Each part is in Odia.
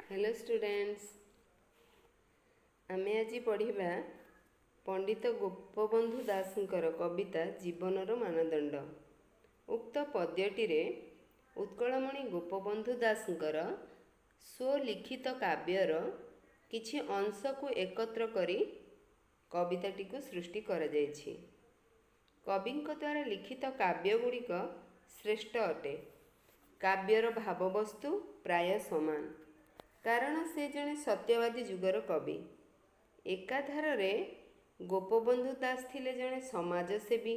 ହ୍ୟାଲୋ ଷ୍ଟୁଡେଣ୍ଟସ୍, ଆମେ ଆଜି ପଢ଼ିବା ପଣ୍ଡିତ ଗୋପବନ୍ଧୁ ଦାସଙ୍କର କବିତା ଜୀବନର ମାନଦଣ୍ଡ। ଉକ୍ତ ପଦ୍ୟଟିରେ ଉତ୍କଳମଣି ଗୋପବନ୍ଧୁ ଦାସଙ୍କର ସ୍ୱଲିଖିତ କାବ୍ୟର କିଛି ଅଂଶକୁ ଏକତ୍ର କରି କବିତାଟିକୁ ସୃଷ୍ଟି କରାଯାଇଛି। କବିଙ୍କ ଦ୍ୱାରା ଲିଖିତ କାବ୍ୟ ଗୁଡ଼ିକ ଶ୍ରେଷ୍ଠ ଅଟେ। କାବ୍ୟର ଭାବବସ୍ତୁ ପ୍ରାୟ ସମାନ, କାରଣ ସେ ଜଣେ ସତ୍ୟବାଦୀ ଯୁଗର କବି। ଏକାଧାରରେ ଗୋପବନ୍ଧୁ ଦାସ ଥିଲେ ଜଣେ ସମାଜସେବୀ,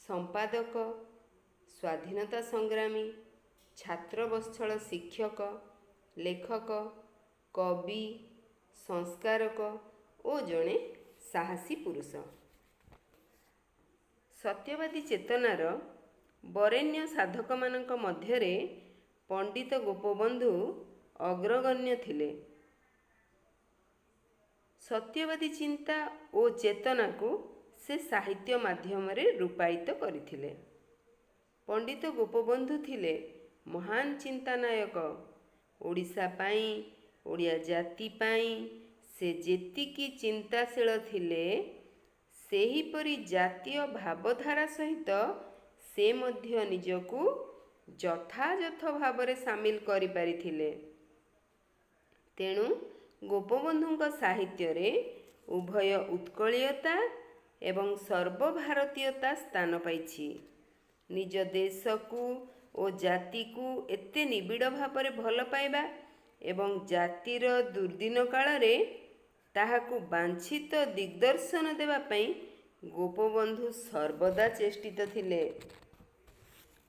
ସମ୍ପାଦକ, ସ୍ୱାଧୀନତା ସଂଗ୍ରାମୀ, ଛାତ୍ରବତ୍ସଳ ଶିକ୍ଷକ, ଲେଖକ, କବି, ସଂସ୍କାରକ ଓ ଜଣେ ସାହସୀ ପୁରୁଷ। ସତ୍ୟବାଦୀ ଚେତନାର ବରେଣ୍ୟ ସାଧକମାନଙ୍କ ମଧ୍ୟରେ ପଣ୍ଡିତ ଗୋପବନ୍ଧୁ ଅଗ୍ରଗଣ୍ୟ ଥିଲେ। ସତ୍ୟବାଦୀ ଚିନ୍ତା ଓ ଚେତନାକୁ ସେ ସାହିତ୍ୟ ମାଧ୍ୟମରେ ରୂପାୟିତ କରିଥିଲେ। ପଣ୍ଡିତ ଗୋପବନ୍ଧୁ ଥିଲେ ମହାନ ଚିନ୍ତାନାୟକ। ଓଡ଼ିଶା ପାଇଁ, ଓଡ଼ିଆ ଜାତି ପାଇଁ ସେ ଯେତିକି ଚିନ୍ତାଶୀଳ ଥିଲେ, ସେହିପରି ଜାତୀୟ ଭାବଧାରା ସହିତ ସେ ମଧ୍ୟ ନିଜକୁ ଯଥାଯଥ ଭାବରେ ସାମିଲ କରିପାରିଥିଲେ। ତେଣୁ ଗୋପବନ୍ଧୁଙ୍କ ସାହିତ୍ୟରେ ଉଭୟ ଉତ୍କଳୀୟତା ଏବଂ ସର୍ବଭାରତୀୟତା ସ୍ଥାନ ପାଇଛି। ନିଜ ଦେଶକୁ ଓ ଜାତିକୁ ଏତେ ନିବିଡ଼ ଭାବରେ ଭଲ ପାଇବା ଏବଂ ଜାତିର ଦୁର୍ଦ୍ଦିନ କାଳରେ ତାହାକୁ ବାଞ୍ଛିତ ଦିଗ୍ଦର୍ଶନ ଦେବା ପାଇଁ ଗୋପବନ୍ଧୁ ସର୍ବଦା ଚେଷ୍ଟିତ ଥିଲେ।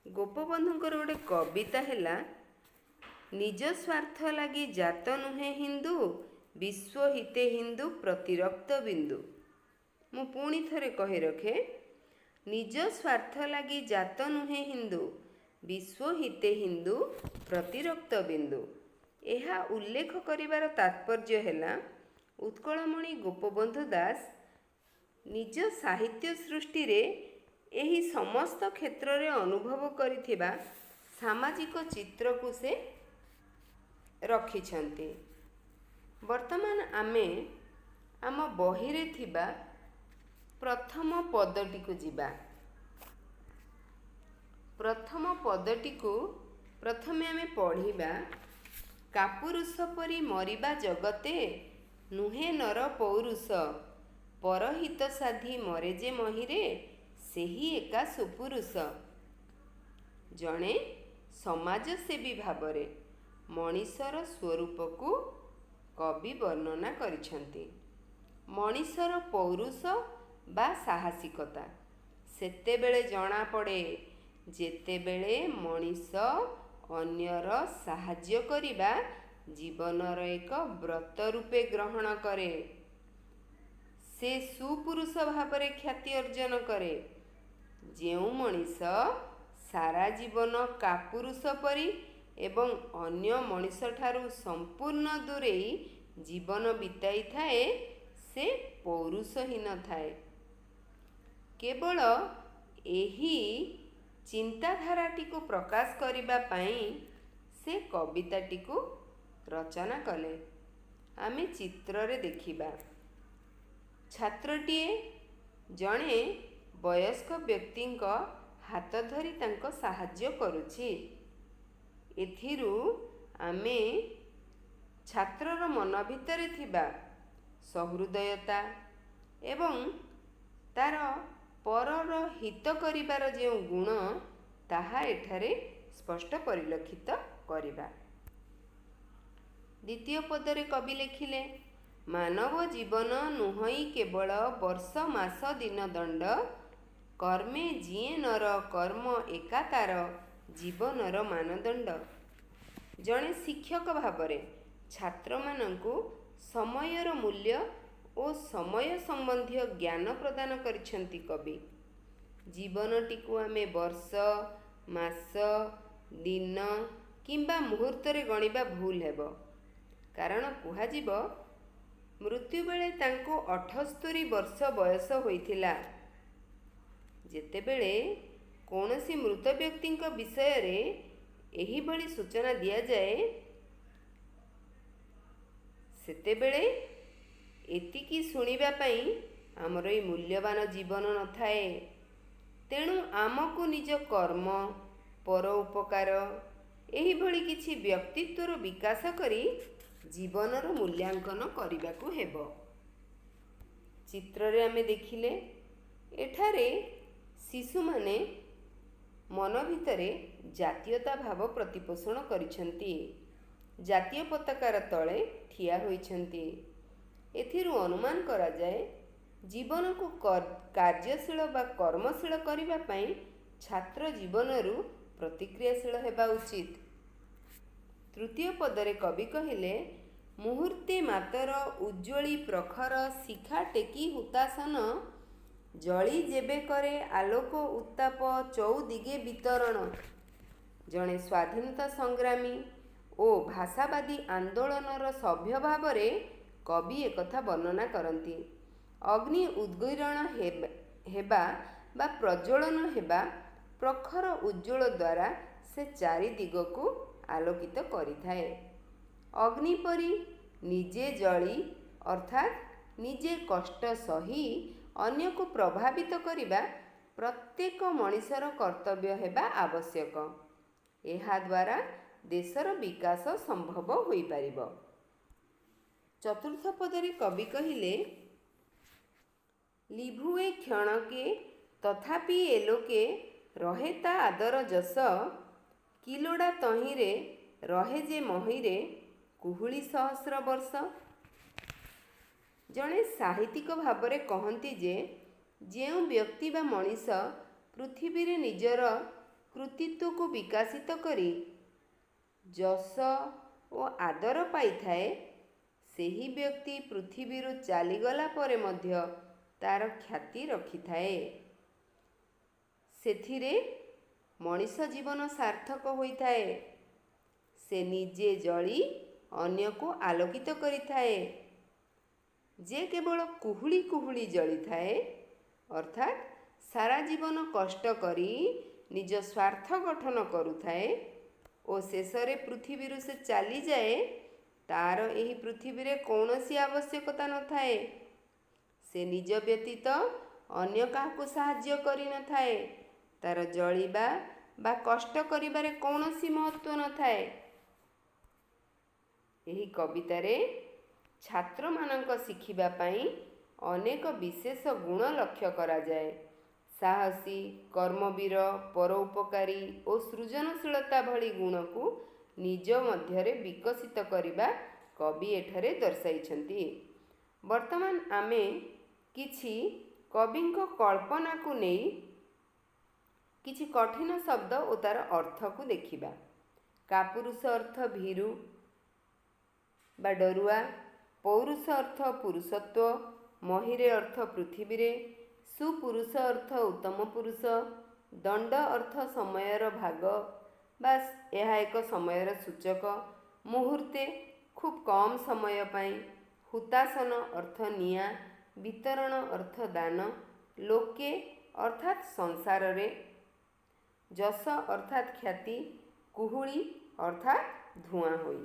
ଗୋପବନ୍ଧୁଙ୍କର ଗୋଟେ କବିତା ହେଲା, ନିଜ ସ୍ୱାର୍ଥ ଲାଗି ଜାତ ନୁହେଁ ହିନ୍ଦୁ, ବିଶ୍ୱ ହିତେ ହିନ୍ଦୁ ପ୍ରତିରକ୍ତ ବିନ୍ଦୁ। ମୁଁ ପୁଣି ଥରେ କହି ରଖେ, ନିଜ ସ୍ୱାର୍ଥ ଲାଗି ଜାତ ନୁହେଁ ହିନ୍ଦୁ, ବିଶ୍ୱ ହିତେ ହିନ୍ଦୁ ପ୍ରତିରକ୍ତ ବିନ୍ଦୁ। ଏହା ଉଲ୍ଲେଖ କରିବାର ତାତ୍ପର୍ଯ୍ୟ ହେଲା, ଉତ୍କଳମଣି ଗୋପବନ୍ଧୁ ଦାସ ନିଜ ସାହିତ୍ୟ ସୃଷ୍ଟିରେ ଏହି ସମସ୍ତ କ୍ଷେତ୍ରରେ ଅନୁଭବ କରିଥିବା ସାମାଜିକ ଚିତ୍ରକୁ ସେ ରଖିଛନ୍ତି। ବର୍ତ୍ତମାନ ଆମେ ଆମ ବହିରେ ଥିବା ପ୍ରଥମ ପଦଟିକୁ ଯିବା। ପ୍ରଥମ ପଦଟିକୁ ପ୍ରଥମେ ଆମେ ପଢ଼ିବା। କାପୁରୁଷ ପରି ମରିବା ଜଗତେ ନୁହେଁ ନର ପୌରୁଷ, ପରହିତ ସାଧି ମରେ ଯେ ମହୀରେ ସେହି ଏକା ସୁପୁରୁଷ। ଜଣେ ସମାଜସେବୀ ଭାବରେ ମଣିଷର ସ୍ୱରୂପକୁ କବି ବର୍ଣ୍ଣନା କରିଛନ୍ତି। ମଣିଷର ପୌରୁଷ ବା ସାହସିକତା ସେତେବେଳେ ଜଣାପଡ଼େ, ଯେତେବେଳେ ମଣିଷ ଅନ୍ୟର ସାହାଯ୍ୟ କରିବା ଜୀବନର ଏକ ବ୍ରତ ରୂପେ ଗ୍ରହଣ କରେ। ସେ ସୁପୁରୁଷ ଭାବରେ ଖ୍ୟାତି ଅର୍ଜନ କରେ। ଯେଉଁ ମଣିଷ ସାରା ଜୀବନ କାପୁରୁଷ ପରି ଏବଂ ଅନ୍ୟ ମଣିଷଠାରୁ ସମ୍ପୂର୍ଣ୍ଣ ଦୂରେଇ ଜୀବନ ବିତାଇଥାଏ, ସେ ପୌରୁଷହୀନ ଥାଏ। କେବଳ ଏହି ଚିନ୍ତାଧାରାଟିକୁ ପ୍ରକାଶ କରିବା ପାଇଁ ସେ କବିତାଟିକୁ ରଚନା କଲେ। ଆମେ ଚିତ୍ରରେ ଦେଖିବା, ଛାତ୍ରଟିଏ ଜଣେ ବୟସ୍କ ବ୍ୟକ୍ତିଙ୍କ ହାତ ଧରି ତାଙ୍କ ସାହାଯ୍ୟ କରୁଛି। ଏଥିରୁ ଆମେ ଛାତ୍ରର ମନ ଭିତରେ ଥିବା ସହୃଦୟତା ଏବଂ ତାର ପରର ହିତ କରିବାର ଯେଉଁ ଗୁଣ, ତାହା ଏଠାରେ ସ୍ପଷ୍ଟ ପରିଲକ୍ଷିତ କରିବା। ଦ୍ୱିତୀୟ ପଦରେ କବି ଲେଖିଲେ, ମାନବ ଜୀବନ ନୁହଁଇ କେବଳ ବର୍ଷ ମାସ ଦିନ ଦଣ୍ଡ, କର୍ମେ ଜିଏଁ ନର କର୍ମ ଏକା ତାର ଜୀବନର ମାନଦଣ୍ଡ। ଜଣେ ଶିକ୍ଷକ ଭାବରେ ଛାତ୍ରମାନଙ୍କୁ ସମୟର ମୂଲ୍ୟ ଓ ସମୟ ସମ୍ବନ୍ଧୀୟ ଜ୍ଞାନ ପ୍ରଦାନ କରିଛନ୍ତି କବି। ଜୀବନଟିକୁ ଆମେ ବର୍ଷ, ମାସ, ଦିନ କିମ୍ବା ମୁହୂର୍ତ୍ତରେ ଗଣିବା ଭୁଲ ହେବ, କାରଣ କୁହାଯିବ ମୃତ୍ୟୁ ବେଳେ ତାଙ୍କୁ 78 ବର୍ଷ ବୟସ ହୋଇଥିଲା। ଯେତେବେଳେ କୌଣସି ମୃତ ବ୍ୟକ୍ତିଙ୍କ ବିଷୟରେ ଏହିଭଳି ସୂଚନା ଦିଆଯାଏ, ସେତେବେଳେ ଏତିକି ଶୁଣିବା ପାଇଁ ଆମର ଏଇ ମୂଲ୍ୟବାନ ଜୀବନ ନଥାଏ। ତେଣୁ ଆମକୁ ନିଜ କର୍ମ, ପର ଉପକାର ଏହିଭଳି କିଛି ବ୍ୟକ୍ତିତ୍ୱର ବିକାଶ କରି ଜୀବନର ମୂଲ୍ୟାଙ୍କନ କରିବାକୁ ହେବ। ଚିତ୍ରରେ ଆମେ ଦେଖିଲେ, ଏଠାରେ ଶିଶୁମାନେ ମନ ଭିତରେ ଜାତୀୟତା ଭାବ ପ୍ରତିପୋଷଣ କରିଛନ୍ତି, ଜାତୀୟ ପତାକାର ତଳେ ଠିଆ ହୋଇଛନ୍ତି। ଏଥିରୁ ଅନୁମାନ କରାଯାଏ, ଜୀବନକୁ କାର୍ଯ୍ୟଶୀଳ ବା କର୍ମଶୀଳ କରିବା ପାଇଁ ଛାତ୍ର ଜୀବନରୁ ପ୍ରତିକ୍ରିୟାଶୀଳ ହେବା ଉଚିତ। ତୃତୀୟ ପଦରେ କବି କହିଲେ, ମୁହୂର୍ତ୍ତେ ମାତର ଉଜ୍ଜ୍ୱଳି ପ୍ରଖର ଶିଖା ଟେକି ହୁତାସନ ଜଳି ଯେବେ କରେ ଆଲୋକ ଉତ୍ତାପ ଚଉଦିଗେ ବିତରଣ। ଜଣେ ସ୍ୱାଧୀନତା ସଂଗ୍ରାମୀ ଓ ଭାଷାବାଦୀ ଆନ୍ଦୋଳନର ସଭ୍ୟ ଭାବରେ କବି ଏକଥା ବର୍ଣ୍ଣନା କରନ୍ତି। ଅଗ୍ନି ଉଦ୍ଗୀରଣ ହେବା ବା ପ୍ରଜ୍ୱଳନ ହେବା ପ୍ରଖର ଉଜ୍ଜ୍ୱଳ ଦ୍ୱାରା ସେ ଚାରିଦିଗକୁ ଆଲୋକିତ କରିଥାଏ। ଅଗ୍ନି ପରି ନିଜେ ଜଳି, ଅର୍ଥାତ୍ ନିଜେ କଷ୍ଟ ସହି ଅନ୍ୟକୁ ପ୍ରଭାବିତ କରିବା ପ୍ରତ୍ୟେକ ମଣିଷର କର୍ତ୍ତବ୍ୟ ହେବା ଆବଶ୍ୟକ। ଏହାଦ୍ୱାରା ଦେଶର ବିକାଶ ସମ୍ଭବ ହୋଇପାରିବ। ଚତୁର୍ଥ ପଦରେ କବି କହିଲେ, ଲିଭୁଏ କ୍ଷଣକେ ତଥାପି ଏଲୋକେ ରହେ ତା ଆଦର ଯଶ, କି ଲୋଡ଼ା ତହିଁରେ ରହେ ଯେ ମହୀରେ କୁହୁଳି ସହସ୍ର ବର୍ଷ। ଜଣେ ସାହିତ୍ୟିକ ଭାବରେ କହନ୍ତି ଯେ ଯେଉଁ ବ୍ୟକ୍ତି ବା ମଣିଷ ପୃଥିବୀରେ ନିଜର କୃତିତ୍ୱକୁ ବିକାଶିତ କରି ଯଶ ଓ ଆଦର ପାଇଥାଏ, ସେହି ବ୍ୟକ୍ତି ପୃଥିବୀରୁ ଚାଲିଗଲା ପରେ ମଧ୍ୟ ତାର ଖ୍ୟାତି ରଖିଥାଏ। ସେଥିରେ ମଣିଷ ଜୀବନ ସାର୍ଥକ ହୋଇଥାଏ। ସେ ନିଜେ ଜଳି ଅନ୍ୟକୁ ଆଲୋକିତ କରିଥାଏ। ଯେ କେବଳ କୁହୁଳି କୁହୁଳି ଜଳିଥାଏ, ଅର୍ଥାତ୍ ସାରା ଜୀବନ କଷ୍ଟ କରି ନିଜ ସ୍ୱାର୍ଥ ଗଠନ କରୁଥାଏ ଓ ଶେଷରେ ପୃଥିବୀରୁ ସେ ଚାଲିଯାଏ, ତାର ଏହି ପୃଥିବୀରେ କୌଣସି ଆବଶ୍ୟକତା ନଥାଏ। ସେ ନିଜ ବ୍ୟତୀତ ଅନ୍ୟ କାହାକୁ ସାହାଯ୍ୟ କରିନଥାଏ। ତାର ଜଳିବା ବା କଷ୍ଟ କରିବାରେ କୌଣସି ମହତ୍ତ୍ୱ ନଥାଏ। ଏହି କବିତାରେ ଛାତ୍ରମାନଙ୍କ ଶିଖିବା ପାଇଁ ଅନେକ ବିଶେଷ ଗୁଣ ଲକ୍ଷ୍ୟ କରାଯାଏ। ସାହସୀ, କର୍ମବୀର, ପରୋପକାରୀ ଓ ସୃଜନଶୀଳତା ଭଳି ଗୁଣକୁ ନିଜ ମଧ୍ୟରେ ବିକଶିତ କରିବା କବି ଏଠାରେ ଦର୍ଶାଇଛନ୍ତି। ବର୍ତ୍ତମାନ ଆମେ କିଛି କବିଙ୍କ କଳ୍ପନାକୁ ନେଇ କିଛି କଠିନ ଶବ୍ଦ ଓ ତାର ଅର୍ଥକୁ ଦେଖିବା। କାପୁରୁଷ ଅର୍ଥ ଭୀରୁ ବା ଡରୁଆ, ପୌରୁଷ ଅର୍ଥ ପୁରୁଷତ୍ୱ, ମହୀରେ ଅର୍ଥ ପୃଥିବୀରେ, ସୁପୁରୁଷ ଅର୍ଥ ଉତ୍ତମ ପୁରୁଷ, ଦଣ୍ଡ ଅର୍ଥ ସମୟର ଭାଗ ବା ଏହା ଏକ ସମୟର ସୂଚକ, ମୁହୂର୍ତ୍ତେ ଖୁବ୍ କମ୍ ସମୟ ପାଇଁ, ହୁତାସନ ଅର୍ଥ ନିଆଁ, ବିତରଣ ଅର୍ଥ ଦାନ, ଲୋକେ ଅର୍ଥାତ୍ ସଂସାରରେ, ଯଶ ଅର୍ଥାତ୍ ଖ୍ୟାତି, କୁହୁଳି ଅର୍ଥାତ୍ ଧୂଆଁ ହୋଇ।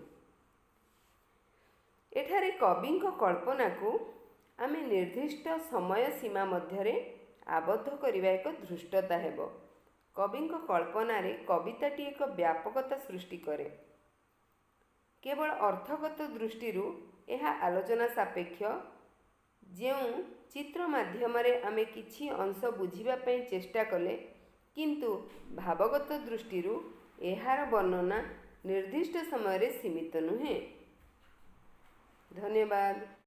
ଏଠାରେ କବିଙ୍କ କଳ୍ପନାକୁ ଆମେ ନିର୍ଦ୍ଦିଷ୍ଟ ସମୟ ସୀମା ମଧ୍ୟରେ ଆବଦ୍ଧ କରିବା ଏକ ଧୃଷ୍ଟତା ହେବ। କବିଙ୍କ କଳ୍ପନାରେ କବିତାଟି ଏକ ବ୍ୟାପକତା ସୃଷ୍ଟି କରେ। କେବଳ ଅର୍ଥଗତ ଦୃଷ୍ଟିରୁ ଏହା ଆଲୋଚନା ସାପେକ୍ଷ। ଯେଉଁ ଚିତ୍ର ମାଧ୍ୟମରେ ଆମେ କିଛି ଅଂଶ ବୁଝିବା ପାଇଁ ଚେଷ୍ଟା କଲେ, କିନ୍ତୁ ଭାବଗତ ଦୃଷ୍ଟିରୁ ଏହାର ବର୍ଣ୍ଣନା ନିର୍ଦ୍ଦିଷ୍ଟ ସମୟରେ ସୀମିତ ନୁହେଁ। ଧନ୍ୟବାଦ।